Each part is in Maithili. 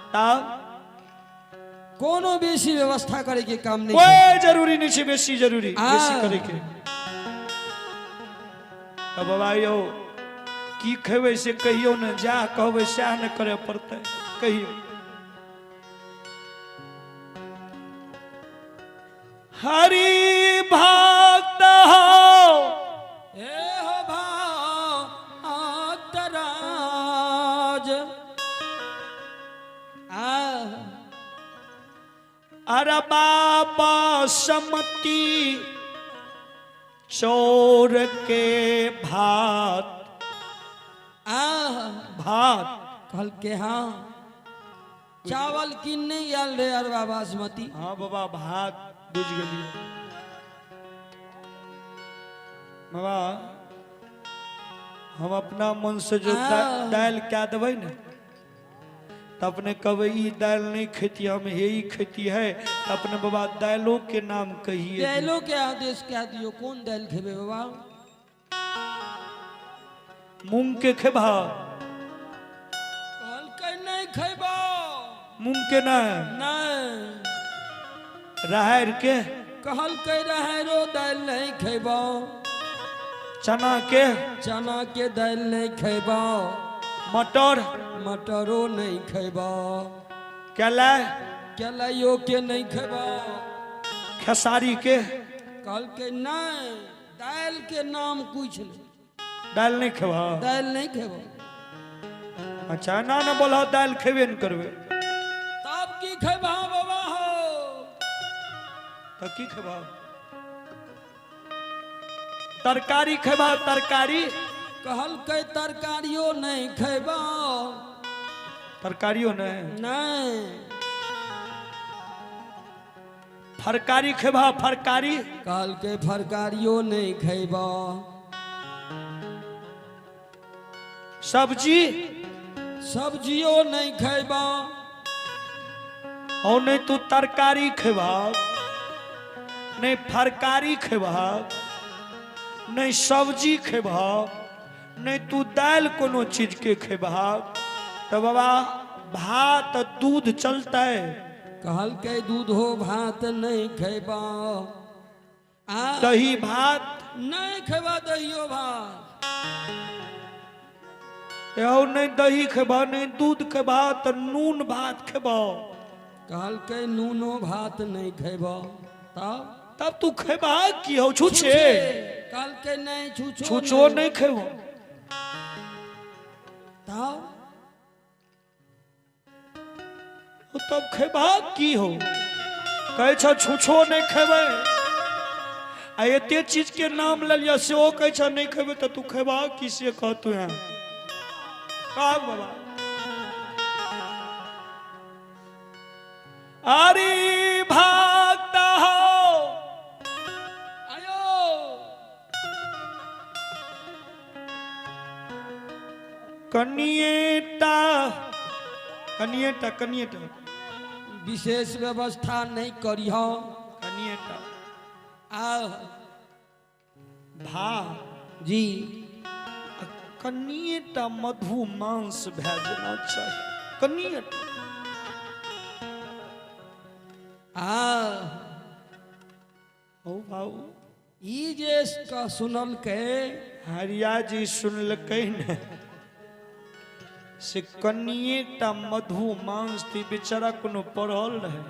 तब कोनो बेसी व्यवस्था करे के काम नहीं छै। कोई जरूरी नहीं छै बेसी जरूरी आ। बेसी करे के। तऽ बाबा यौ, की खेबै से कहियौ ने, जा कहबै सएह ने करे पड़तै, कहियौ। हरि भक्त हो। हे हो भक्तराज आ। अरे बाबा समती चोर के भात। आ। भात। कहल के हाँ, चावल किन नहीं आयल रे अरबा बासमती। हाँ बाबा, भात बुझ गेलियै बाबा। हम अपना मन से जो दालि कए देबै ने, तऽ अपने कहबै ई दालि नहीं खेती हम, हे ई खेती है। तऽ अपने बाबा दालिओ के नाम कहिए। दालिओ के आदेश कह दियो, कोन दालि खेबै बाबा? मूंग के खेबा? कहलकै नहीं खेबो। मूंग के नहीं? नहीं। राहरि के? कहलकै राहरो दालि नहीं खेबो। चना के? चना के दालि नहीं खेबो। मटर? मटरो नहीं खेबो। केला? केलाइयो के नहीं खेबो। खेसारी के? कहलकै नहीं, दालि के नाम कुछ नहीं। दालि नहीं खेबा? दालि नहीं खेबो। अच्छा, ना ना बोला दालि खेबे नहीं करबे। तब की खेबा बाबा हो? तो की खेबा? तरकारी खेबा, तरकारी? कहलकै तरकारियो नहीं खेबा। तरकारियो नहीं? नहीं। फरकारी खेबा, फरकारी? कहलकै फरकारियो नहीं खेबा। सब्जी? सब्जियो नहीं खेबा। और नहीं तू तरकारी खेबा, नहीं फरकारी खेबा, नहीं सब्जी खेबा, नहीं तू दालि कोनो चीज के खेबा, तो बाबा भात दूध चलता है? कहलकै दूध हो भात नहीं खेबा। आ। दही भात? नहीं खेबा दहियो भात। यौ, नहीं दही खेबा, नहीं दूध खेबा, तो नून भात खेबा? कहलकै नूनो भात नहीं खेबा। तब? तब तू खेबा की हो? छुछे? कहलकै नहीं, छुछो। छुछो नहीं खेबो? तब? तब खेबा की हो? कहै छ छुछो नहीं खेबै, आ एते चीज के नाम लेलियै, सेहो कहै छ नहीं खेबै, तऽ तू खेबा की से कह तू। हैं, कह बाबा। अरे भक्त हो। आयो। कनिएटा, कनिएटा, कनिएटा। विशेष व्यवस्था नहीं करिह। कनिएटा। आ। भा जी। आ कनिएटा मधु मांस भए जेना चाही, कनिएटा। आ। हौ भाऊ। ई जे सुनलकै। हरिया जी सुनलकै ने से कनिएटा मधु मांस थी। बेचारा कोनो पढ़ल रहे,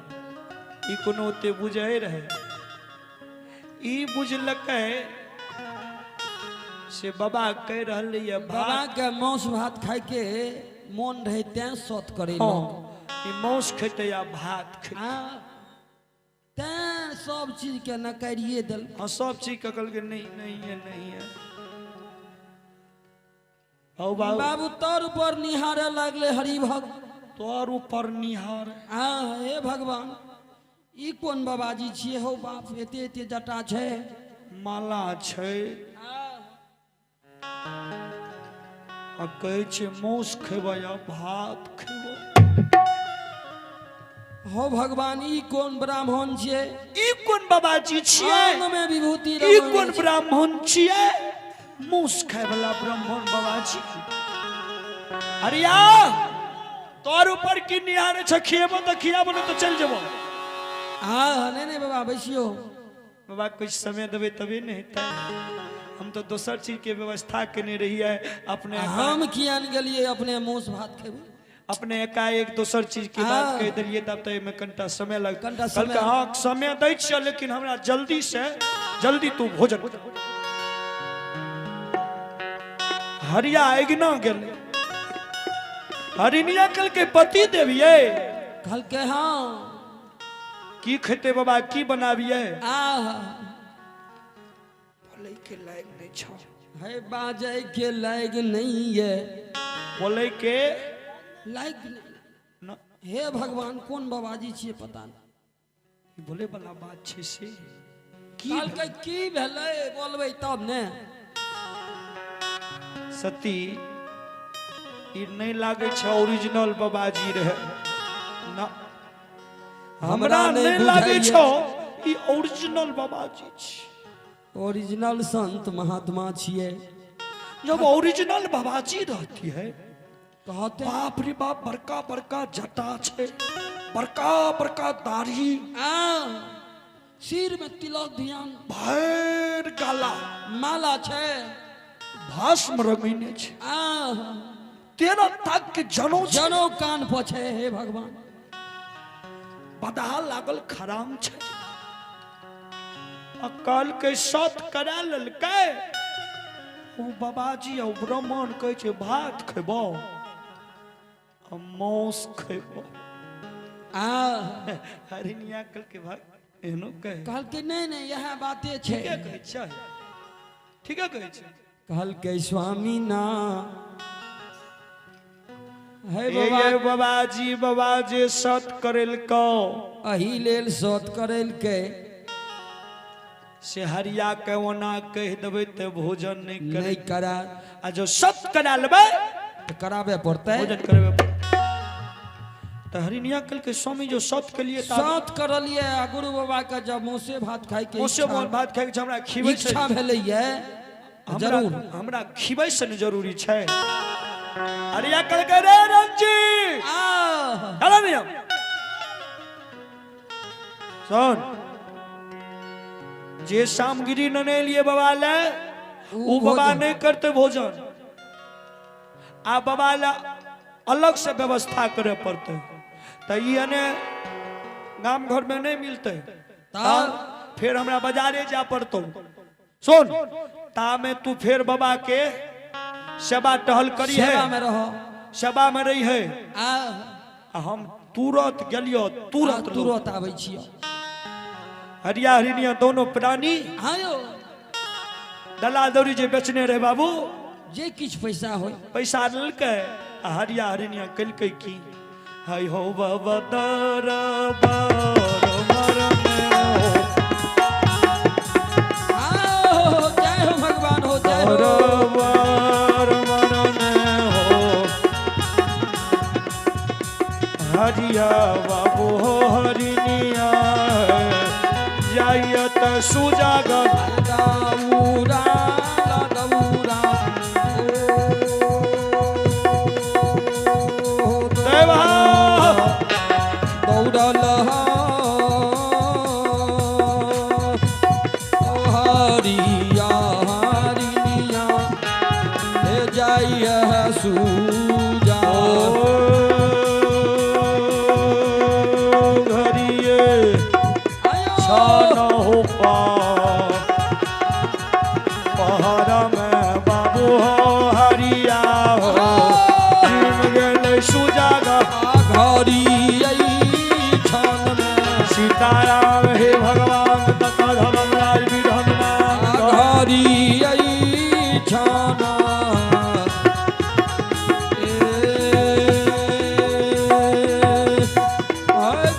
ई कोनो ओते बुझै रहे? ई बुझलकै से बाबा कहि रहल ये बाबा भात के मांस भात खाय के मोन रहे, तें सत करे। हँ, ई मांस खेतै आ भात खेतै। आ तें सब चीज के नकारिए देल। हाँ, सब चीज के कहलकै नहीं, नहीं है, नहीं है। हौ बाबू। बाबू तर ऊपर निहारे लागले हरि भक्त। तोर ऊपर निहार। आ हे भगवान, ई कोन बाबाजी छियै हौ बाप, एते एते जटा छै। माला छै। आ। आ कहै छै मांस खेबै आ भात खेबै। हौ भगवान, ई कोन ब्राह्मण छियै? ई कोन बाबाजी छियै? अंग में विभूति ई रमण कोन छै। ब्राह्मण छियै, मांस खाय वाला ब्राह्मण बाबाजी? हरिया। तोर ऊपर की निहारे छ, खिएबो तऽ खियाबो, नहि तऽ चलि जेबो। हाँ, नहीं नहीं बाबा, बैसियो। बाबा, कुछ समय देबै तबे ने हेतै। हम तऽ दोसर चीज के व्यवस्था केने रहियै अपने। हम किया ने गेलियै? अपने मांस भात खेबै। अपने एकाएक दोसर चीज के बात कहि देलियै, तब तऽ एहिमे कनिटा समय लगतै। कनिटा समय। कहलकै, हँ, समय दै छियै, लेकिन हमरा जल्दी से जल्दी तू भोजन कर। हरिया अगिना गेलै। हरिनिया कहलकै, पति देवियै। कहलकै, हाँ। की खेतै बाबा, की बनाबियै? आह। बोलै के लायक नहि छौ। है, बाजै के लायक नहीं ये। बोलै के लायक नहीं। न। हे भगवान, कोन बाबाजी छियै पता नहीं। बोले वाला बात छै से की? कहलकै, की भेलै, बोलबै तब ने। सती, ई नहि लागै छै ओरिजिनल बाबाजी रहै न। हमरा हमरा नहि नहि लागै बुझाइए। छौ ई ओरिजिनल बाबाजी छै। ओरिजिनल संत महात्मा छियै। जब ओरिजिनल बाबाजी रहती है, कहते, बाप रे बाप, बड़का बड़का जटा छै, बड़का बड़का दाढ़ी, आ सिर में तिलक ध्यान, भरि गाला माला छै, भस्म रंगीने छै, आ 13 ताक के जनौ छै, जनौ कान पर छै। हे भगवान। बदहा लागल खराम छै। आ कहलकै, सत करा लेलकै ओ बाबाजी। आ ओ ब्राह्मण कहै छै, भात खेबो आ मांस खेबो? आ हरिनिया कहलकै, भाग, एहनो कहे? कहलकै, नहीं नहीं, इएह बाते छै। ठीके कहै छै, ठीके कहै छै। कहलकै, स्वामी ना हे हे बाबा। ये बाबाजी, बाबा जे सत करेलकौ, एहि लेल सत करेलकै, से हरिया के ओना कहि देबै तऽ भोजन नहि करे। नहि करा। आ जो सत करा लेबै तऽ कराबे पड़तै। भोजन करबे पड़तै। तऽ हरिनिया कहलकै, स्वामी, जो सत के लिए सत करलियै आ गुरु बाबा के जब मौसे भात खाय के मौसे भात खाय के छै, हमरा खिबै छै, इच्छा भेलैये, हमरा जरूर। हमरा खिबै से ने जरूरी छै। हरिया कहलकै, रे रंजी, आ हेलो नियम सुन, जे सामग्री न लिए बाबा ले, उ बाबा भोजन। नहीं करते भोजन। आ बाबा ले अलग से व्यवस्था करे पड़ते, तऽ ई अने गाम घर में नहीं मिलते। तब? फिर हमरा बाजारे जा पड़तो। सुन, ता में तू फिर बाबा के सेवा टहल करी है। सेवा में रहो। सेवा में रही है। आ आ हम तुरंत गेलियो, तुरंत। तुरंत आबै छियो। हरिया हरिनिया दोनों प्राणी हाँ यौ। दलाल दौरी जे बेचने रहे बाबू, जे किछु पैसा होय, पैसा लेलकै आ हरिया हरिनिया केलकै की, हाय हो बाबा दरबार मरमे हो। आओ, जय हो भगवान हो, जय हो। दरबार मरमे हो, हरिया बाबू हो हरिनिया, जाइयत सुजागर। दौरा दौरा ओ देवा। दौड़ल हरिया हरिनिया हे जाइए सूजा। ओ घरिये आयो। छान हो पा पहाड़ में बाबू हो हरिया हो जिम गेलै सुजागर। घड़ी छन में सीताराम हे भगवान तथा धर्मराज वीर हनुमान। घड़ी छन ए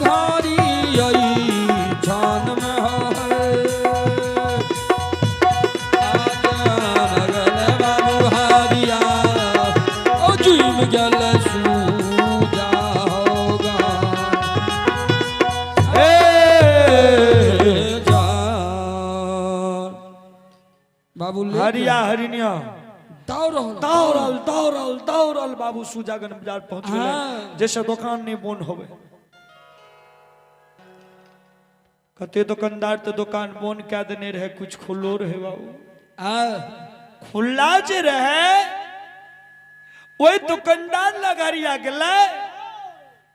घड़ी छन में बाबू हरिया ओ जुम गेल सूजा होगा। ए बाबू ले हरिया हरिनिया। दौड़ल। दौड़ल दौड़ल दौड़ल बाबू सुजागंज बाजार पहुंच गेलै। जैसे दोकान नहीं बंद होवे। कते दुकानदार तो दुकान बंद कए देने रहे, कुछ खुल्लो रहे बाबू। खुला जे रहे ओहि दुकानदार लगारिया गेलै,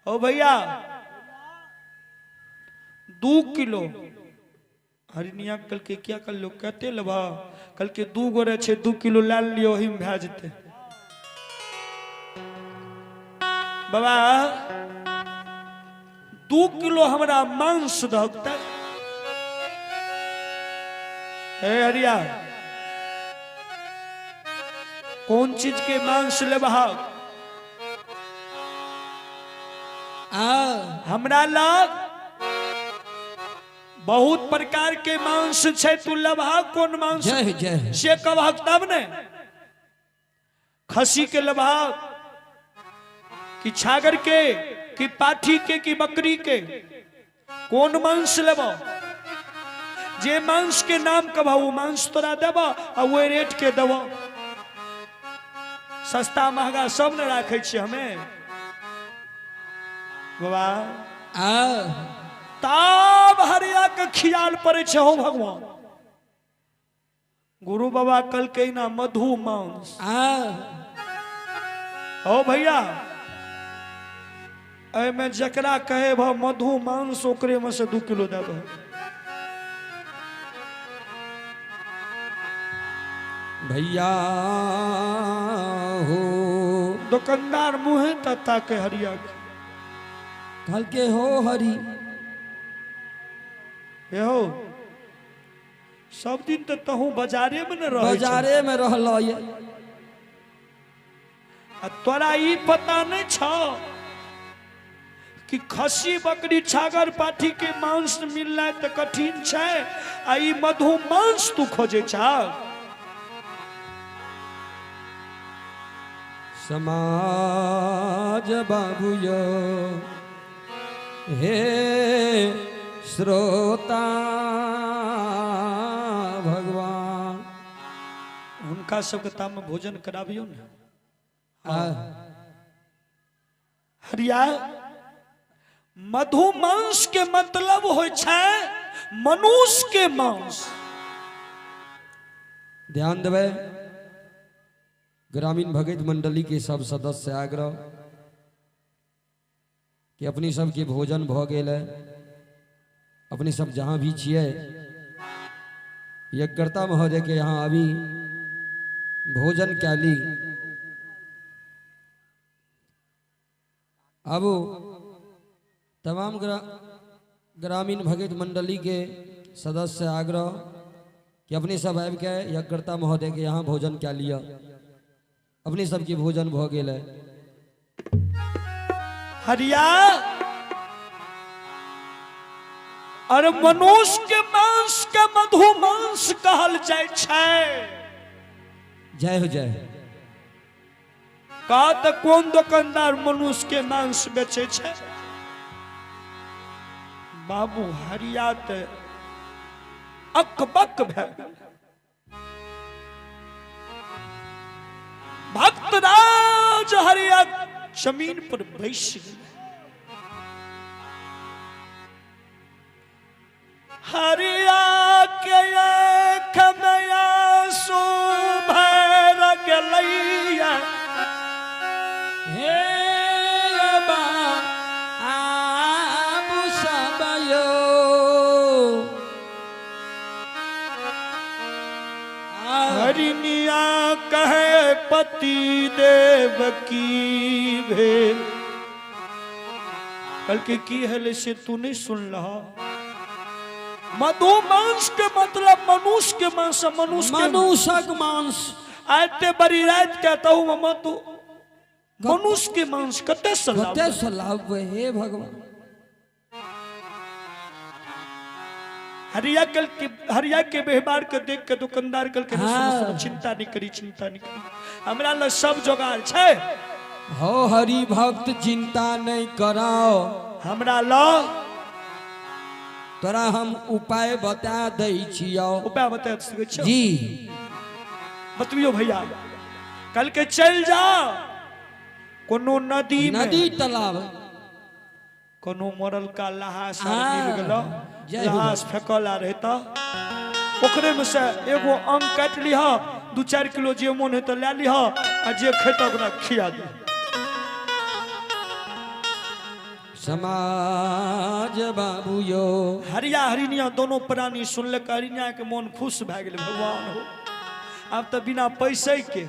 ओ भैया 2 किलो हरिनिया। कहलकै क्या कर लो, कते लेबह? कहलकै 2 गोरे छै, 2 किलो लए लियौ, ओहिमे भए जेतै। बाबा 2 किलो हमरा मांस दहक। तऽ हे हरिया, कोन चीज के मांस लेबह? हमरा लग बहुत प्रकार के मांस छै, तू लेबह कोन मांस? जय जय। से कहबहक तब ने। खसी के लेबह कि छागर के कि पाठी के कि बकरी के, कोन मांस लेबह? जे मांस के नाम कहबह वो मांस तोरा देबह आ ओहि रेट के देबह। सस्ता महंगा सब ने राखै छियै हमे बाबा। तब हरिया के खियाल पड़े छै, हो भगवान, गुरु बाबा कहलकै ना मधु मांस। हो भैया, एहिमे जकरा कहे भ मधु मांस ओकरे में से 2 किलो देबह। भैया हो। दुकानदार मुँहे तता के हरिया के। कहलके हो हरि, हो सब दिन तो तहु बाजारे में न रहे, बाजारे में रहल ये। आ तोरा ई पता नहीं छौ कि खस्सी बकरी छागर पाठी के मांस मिलना तो कठिन छै, आ ई मधु मांस तू खोजे छा। समाज बाबू यो हे श्रोता भगवान, हुनका सबके ताम में भोजन कराबियो ने। हरिया, मधु मांस के मतलब होइ छै मनुष्य के मांस। ध्यान देबै ग्रामीण भगत मंडली के सब सदस्य, आग्रह कि अपनी सबके भोजन भ गेल है, अपने सब जहाँ भी छियै यज्ञकर्ता महोदय के यहाँ अभी भोजन कैली। अब तमाम ग्रामीण भगत मंडली के सदस्य आग्रह कि अपने सब आबि के यज्ञकर्ता महोदय के यहाँ भोजन कै लिअ, अपने सबके भोजन भ गेल है। हरिया, अरे मनुष्य के मांस के मधु मांस कहल जाय छै। जय हो जय। का तऽ कोन दुकानदार मनुष्य के मांस बेचै छै बाबू? हरिया तऽ अकबक भए गेल। भक्तराज हरिया जमीन पर बैस गेल। हरिया के आँख में आंसू भर गेलैया। हे बा आबु सब यो। हरिनिया कहे पति देव की भेल? कहलकै की हेलै से तू नहीं सुनलह? मधु मांस के मतलब मनुष्य के मांस, मनुष्य के मनुष्यक मांस। आते बड़ी रात के तहु में मधु मनुष्य के मांस कते से लाबबै? कते से लाबबै हे भगवान? हरिया कल के हरिया के व्यवहार के देख के दुकानदार कल के, सुनो सुनो, चिंता नहीं करी, चिंता नहीं करी, हमरा लग सब जोगाड़ छै। हो हरि भक्त, चिंता नहीं कराओ, हमरा लग तोरा हम उपाय बता दै छियौ। उपाय बता सकै छियौ? जी। बतबियो भैया। कल के चल जा कोनो नदी में, नदी तालाब कोनो मरल का लहास आर हाँ, मिल गेलो, जय हो। लहास फेकल आ रहे त ओकरे में से एगो अंग काटि लिह, 2-4 किलो जे मोन है तो ले लिह आ जे खेत ओकरा खिया दे। समाज बाबू यो हरिया हरिनिया दोनों प्राणी सुनलक, हरिनिया के मोन खुश भए गेल, भगवान हो आब तऽ बिना पैसे के,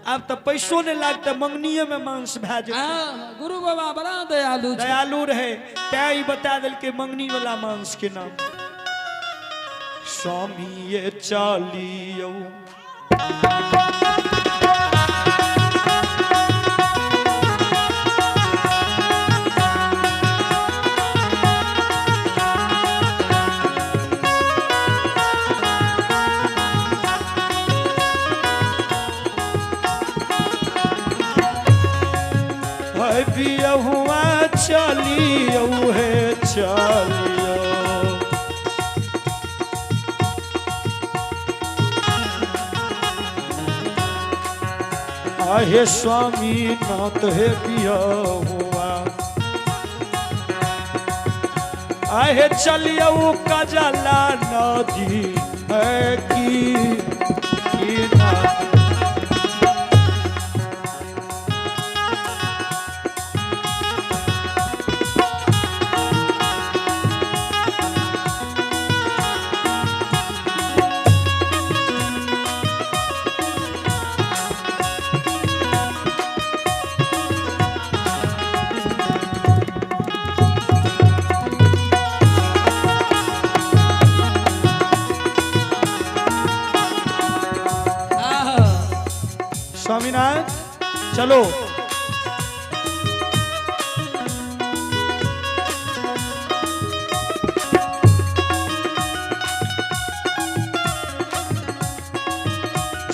आब तऽ पैसो नहीं लागते, मंगनीये में मांस भए जेतै। गुरु बाबा बड़ा दयालु छै। दयालु रहे तैं ई बता देलकै मंगनी वाला मांस के नाम। स्वामी ये चलियौ हुआ चलियो हे चलियो। आहे स्वामी नाथ हे पिया हुआ, आहे चलियो कजला नदी है की नाथ। स्वामीनाथ चलो।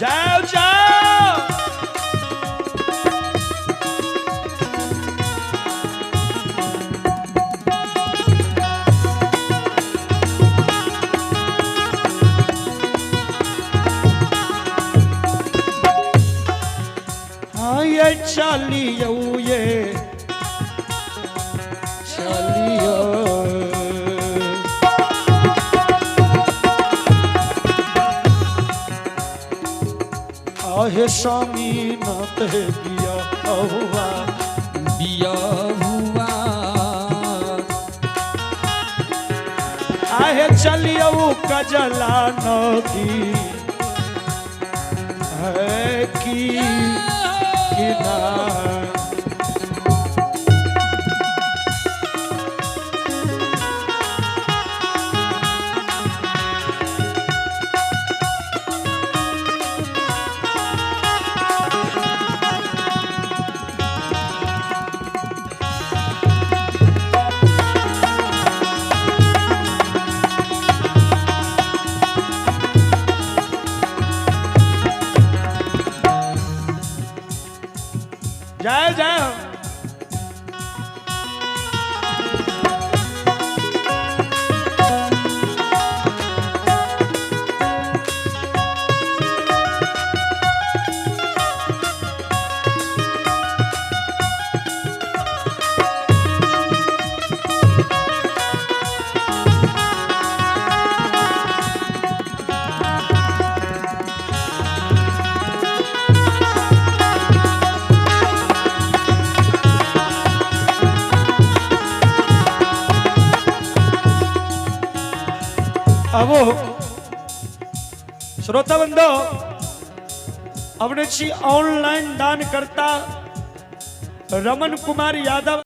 जाओ जाओ। हाँ ये चलियो ये चलियो। आहे स्वामी नाथ हे बिया हुआ, बिया हुआ। आहे चलियो कजला नदी है की किनार। जाओ जाओ। अब श्रोता बंधो अपने छी ऑनलाइन दान करता रमन कुमार यादव।